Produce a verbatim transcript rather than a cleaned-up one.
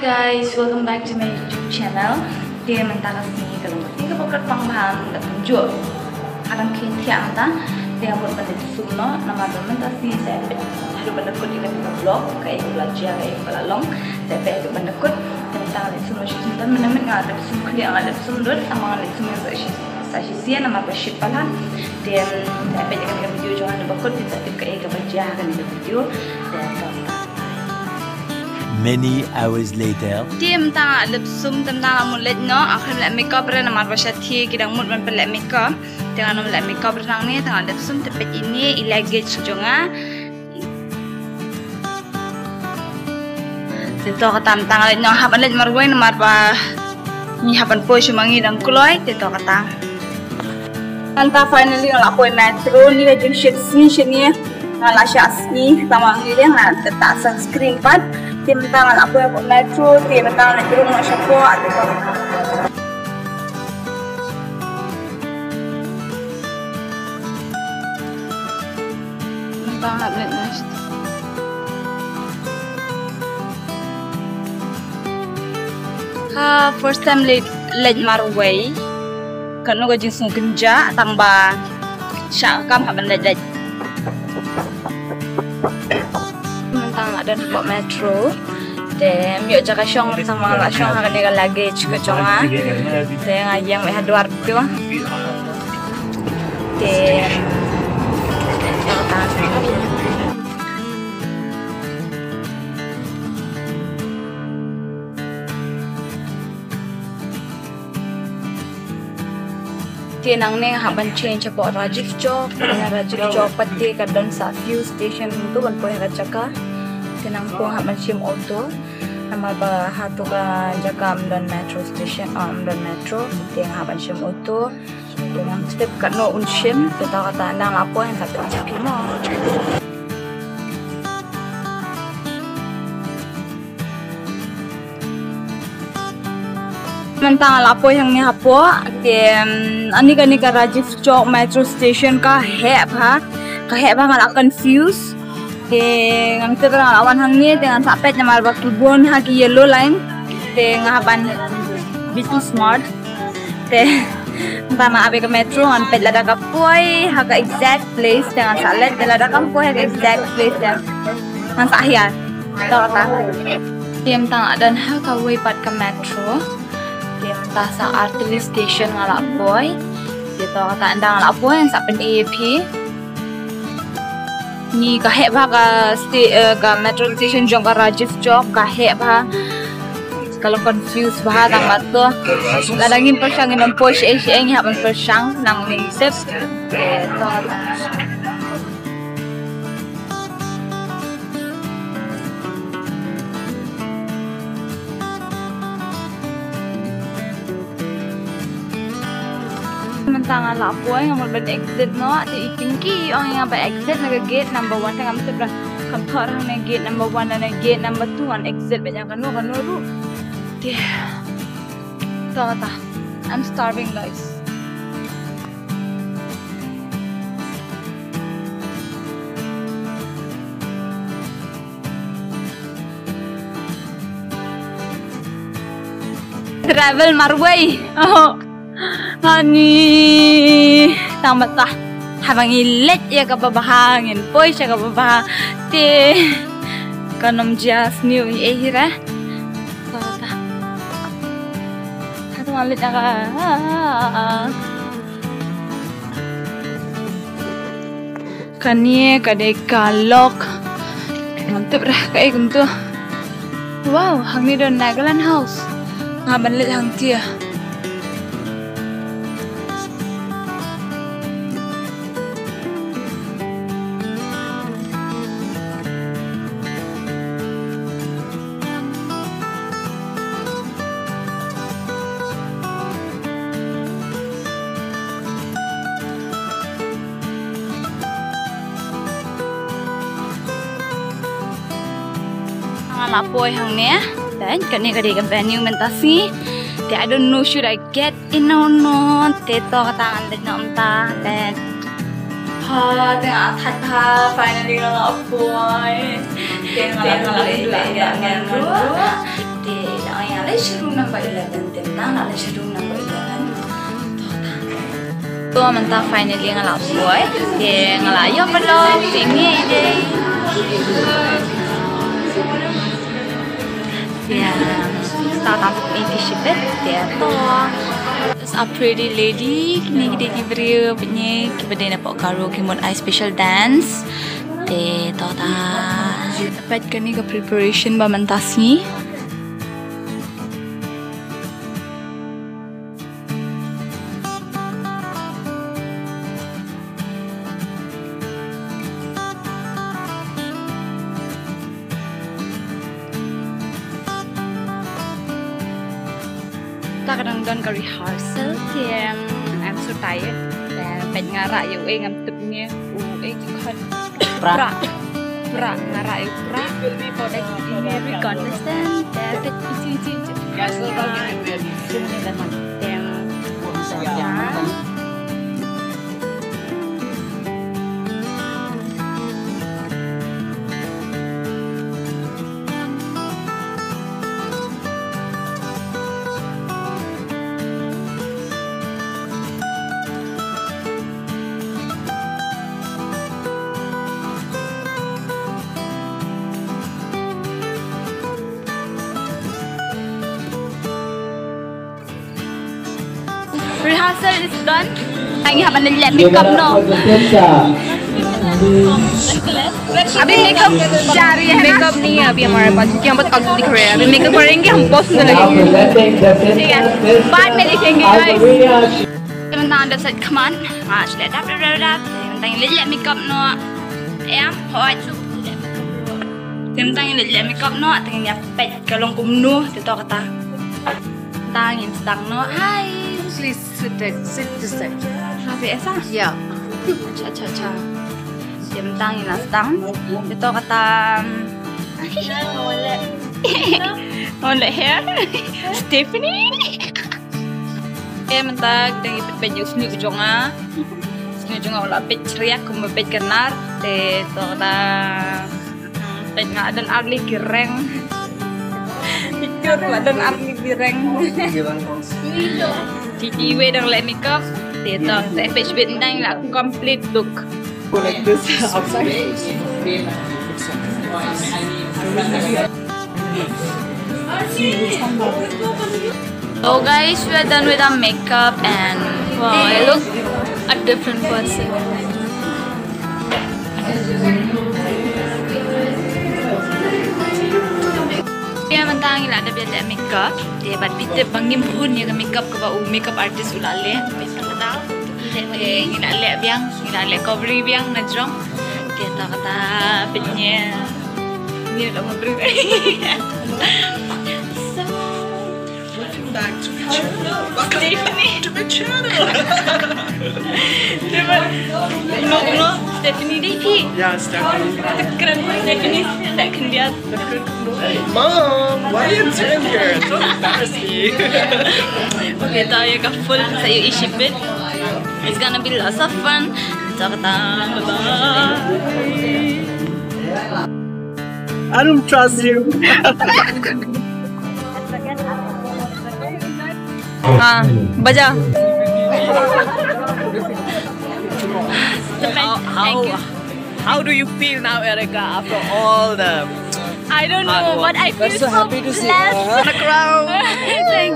Guys, welcome back to my YouTube channel. Te mynta ka sngi ka long ka sngi kaba kyrpang bha, da kumjuh. Ka dang khie thiah mynta. Te nga mut ban leit sum noh, namar ba mynta sngi sa peit haduh ban da kut ïa kane ka vlog, kaei kaba la jia, kaei kaba la long. Sa peit haduh ban da kut. Te mynta nga leit sum noh shisien, mynta mynta nga leit sum khlieh, nga leit sum lut, tang ba nga leit sum ïa sa shi, sa shisien namar ba shit palat. Te, mm, sa peit ïa kane ka video jong nga haduh ba kut, phin sa tip kaei kaba jia ha kane ka video. Te to. Many hours later. Te mynta nga leit sum, te mynta nga mut leit noh, nga khlem leh makeup re namar ba shatei ki dang mut ban pynleh makeup. Te ngan ym leh makeup re nangne, te nga leit sum, te peit ine i luggage jong nga. Te to kata mynta nga leit noh, hap ban leit marwei namar ba ngi hap ban poi sha ma ngi dang kloi, te to kata. Mynta finally nga la poi metro, ni ka jingshit sngi shane. Nga la shah sngi, tang ba ngi leh nga la tap sunscreen pat. Te mynta nga la poi metro, te mynta nga la jrong noh shapoh, te to kata. Mynta nga la leit noh. Ha, first time leit, leit marwei. Katno ka jingsngewkynjah, tang ba shah kam hap ban leit leit. Mynta nga don hapoh metro. Te ym ïoh jaka shong, tang ba nga la shong ha kane ka luggage ka jong nga. Te nga ïeng beit ha duar tu. Te Te nangne nga hap ban change hapoh Rajiv Chowk, na Rajiv Chowk pat te ka don sa few station tu ban poi ha ka jaka. Te nangta nga hap ban shim auto. Namar ba hato ka jaka ym don metro station, ah, ym don metro. Te nga hap ban shim auto. Te ngam tip katno un shim, te to kata ynda nga la poi ngan sa pyni ïa phi mo. Mynta nga la poi hangne hapoh, te, mm, ani kane ka Rajiv Chowk metro station ka heh bha, ka heh bha nga la confuse. Te ngam tip ba nga la wan hangne, te ngan sa peit namar ba ki bun ha ki yellow line. Te nga hap ban be too smart. Te mynta nga ap ïa ka metro, ngan peit lada ka poi ha ka exact place, te ngan sa leit, te lada kam poi ha ka exact place, te ngan sa hiar. To kata. Te mynta nga don ha kawei pat ka metro. Te mynta sa artylli station nga la poi. Te to kata ynda nga la poi ngan sa pyni ïa phi. Ni ka heh bha ka sta-, eh, ka metro station jong ka Rajiv Chowk, ka heh bha. Ka long confuse bha tang ba to. Lada ngim pyrshang ngin ym poi shaei shaei, ngi hap ban pyrshang nang ngin tip. Eh, to. Mynta nga la poi, nga mut ban exit noh, te i Pinky i ong ïa nga ban exit na ka gate number one, te ngam tip ba kam thoh hangne gate number one ne gate number two, ngan exit beit na kano kano ruh. Te to kata, I'm starving, guys. Travel marwei. Oh. Ani. Tang ba tah. Haba ngi leit ïa kaba bha, ngin poi sha kaba bha. Te. Kan ym jia sniew ei ei hi re. Tah, tah. Tah, tah, leit ïa ka. Kane ka dei ka lok. Ngam tip re kaei kumto. Wow, hangne don Nagaland House. Nga ban leit hangtei. Nga la poi hangne. Te kane ka dei ka venue mynta sngi. Te I don't know should I get in or not. Te to kata ngan leit noh mynta. Te ha, te nga thait ha, finally nga la poi. Te nga la poi, te nga la poi. Te Number eleven, te tang la leit sha room number eleven. To mynta finally nga la poi. Te nga la ïoh paralok, te ngi ïa dei. Te ta tam ïa ki shipet, te to. It's a pretty lady, kine ki dei ki briew, bad ngi kiba dei na Pokkharo, ki mut ai special dance. Te to ta. Bad kane ka preparation ba mynta sngi. Ta ka dang don ka rehearsal, te, um, I'm so tired. Te peit nga rah ïa u, eh, ngam tip ngi u, eh, ki khot. Pra. Pra. Pra, nga rah ïa u pra. Every contestant, te peit iti, iti, iti. Te, um, Rehearsal is done. Ngi hap ban leh makeup noh. Abi makeup jari hai na? Makeup nahi abhi hamare paas, kyunki hum bahut ugly dikhte hain. Abhi makeup karenge, hum post mein lagenge. Theek hai, baad mein dikhenge, guys. Mynta da sait khmat, nga shleh dap dap dap dap. Mynta ngi leh makeup noh. Em, hoi. Mynta ngi leh makeup noh, te ngi ïa peit ka long kumno, te to kata. Mynta ngin sdang noh. Hi. Please sit, sit this side. Happy esa? Yeah. Acha, acha, acha. Te mynta ngin la sdang. Te to kata. Ole hair. Stephanie. Te mynta kita ngi peit peit ïa u shñiuh jong nga. Shñiuh jong nga u la peit chriak kumba peit ka nar. Te to kata. Hmm, peit nga don ar lei ki reng. Picture la don ar lei ki reng. Titi wei dang leh makeup. Te to, te peit shibit, ngi la complete look. Go like this outside. So guys, we are done with our makeup and wow, I look a different person. Te mynta ngi la dep leh makeup, te bad phi tip ba ngim hun ïa ka makeup kaba u makeup artist u la leh. Te ngi la leh biang, ngi la leh cover biang na jrong. Te ta kata peit ngi. Ngi la cover. So, welcome back to my channel. Welcome back to my channel. Stephanie dei phi? Yeah, Stephanie. Kren Stephanie, tak khyndiat. Mom, why are you doing here? Don't embarrass me. Okay, ta ïa ka full sa ïa i shibit. It's gonna be lots of fun. Ta kata, bye bye. I don't trust you. Ha, baja. How, how, how do you feel now, Erica, after all the I don't know, but I feel so happy to see you on the ground. Thank